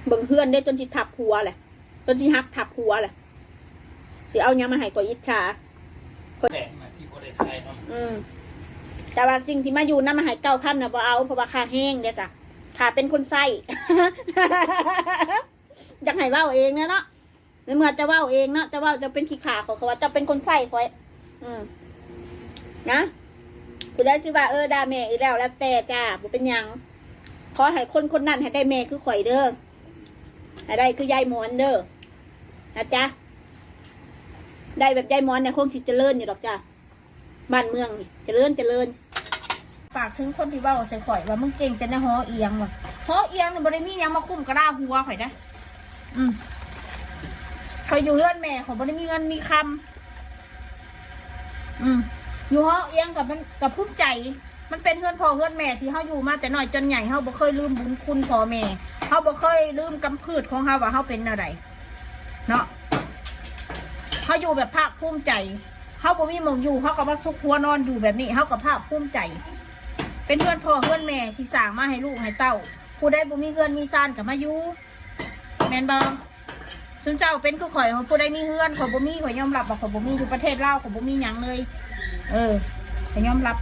ເບິ່ງເຮືອນເດ້ ຈົນຊິທັບຫົວແຫຼະ ຈົນຊິຫັກທັບຫົວແຫຼະ ຊິເອົາຫຍັງມາໃຫ້ຂ້ອຍອິດສາ. ແປກມາທີ່ບໍ່ໄດ້ຂາຍເນາະ. ອືມ ແຕ່ວ່າສິ່ງທີ່ມາຢູ່ນຳ ມາໃຫ້ເກົ້າພັນນະບໍ່ເອົາ ເພາະວ່າຄ່າແຮງເດ້ຈ້ະ ຄ່າເປັນຄົນໃຊ້. ຢາກໃຫ້ເວົ້າເອງແຫຼະເນາະ ໃນເມື່ອເຈົ້າເວົ້າເອງເນາະ ເຈົ້າເວົ້າ ເຈົ້າເປັນຂີ້ຂ້າຂ້ອຍ ຂ້ອຍວ່າເຈົ້າເປັນຄົນໃຊ້ຂ້ອຍ. ອືມ ນະ ຜູ້ໃດຊິວ່າ ເອີ ດ່າແມ່ອີກແລ້ວ ແລ້ວແຕ່ຈ້າ ບໍ່ເປັນຫຍັງ. ຂໍໃຫ້ຄົນຄົນນັ້ນໃຫ້ໄດ້ແມ່ຄືຂ້ອຍເດີ ໃຫ້ໄດ້ຄືຍາຍໝອນເດີ ນະຈ໊ະ. ໄດ້ແບບຍາຍໝອນນີ້ ຄົງຊິຈະເລີນຢູ່ດອກຈ້າ ບ້ານເມືອງນີ້ຈະເລີນ ຈະເລີນ. ຝາກເຖິງຄົນທີ່ເວົ້າໃສ່ຂ້ອຍວ່າ ມຶງເກັ່ງແຕ່ໃນຫໍອຽງວ່າ ຫໍອຽງນີ້ບໍ່ໄດ້ມີຫຍັງມາຄຸ້ມກະລາຫົວຂ້ອຍນະ. ອືມ ຂ້ອຍຢູ່ເຮືອນແມ່ ຂ້ອຍບໍ່ໄດ້ມີເງິນມີຄຳ. ອືມ ຢູ່ຫໍອຽງກໍມັນກໍພູມໃຈ ມັນເປັນເຮືອນພໍ່ເຮືອນແມ່ທີ່ເຮົາຢູ່ມາແຕ່ນ້ອຍຈົນໃຫຍ່ ເຮົາບໍ່ເຄີຍລືມບຸນຄຸນພໍ່ແມ່ ເຮົາບໍ່ເຄີຍລືມກຳພືດຂອງເຮົາວ່າເຮົາເປັນແນວໃດເນາະ. ເຮົາຢູ່ແບບພາກພູມໃຈ ເຮົາບໍ່ມີໝ່ອງຢູ່ ເຮົາກໍມາຊຸກຫົວນອນຢູ່ແບບນີ້ ເຮົາກໍພາກພູມໃຈ. ເປັນເຮືອນພໍ່ເຮືອນແມ່ທີ່ສ້າງມາໃຫ້ລູກໃຫ້ເຕົ້າ ຜູ້ໃດບໍ່ມີເຮືອນມີຊານກໍມາຢູ່ ແມ່ນບໍ່? ຊຸມເຈົ້າເປັນຄືຂ້ອຍ ຜູ້ໃດມີເຮືອນ ຂ້ອຍບໍ່ມີ ຂ້ອຍຍອມຮັບວ່າຂ້ອຍບໍ່ມີ ຢູ່ປະເທດລາວຂ້ອຍບໍ່ມີຫຍັງເລີຍ. ເອີ ຂ້ອຍຍອມຮັບ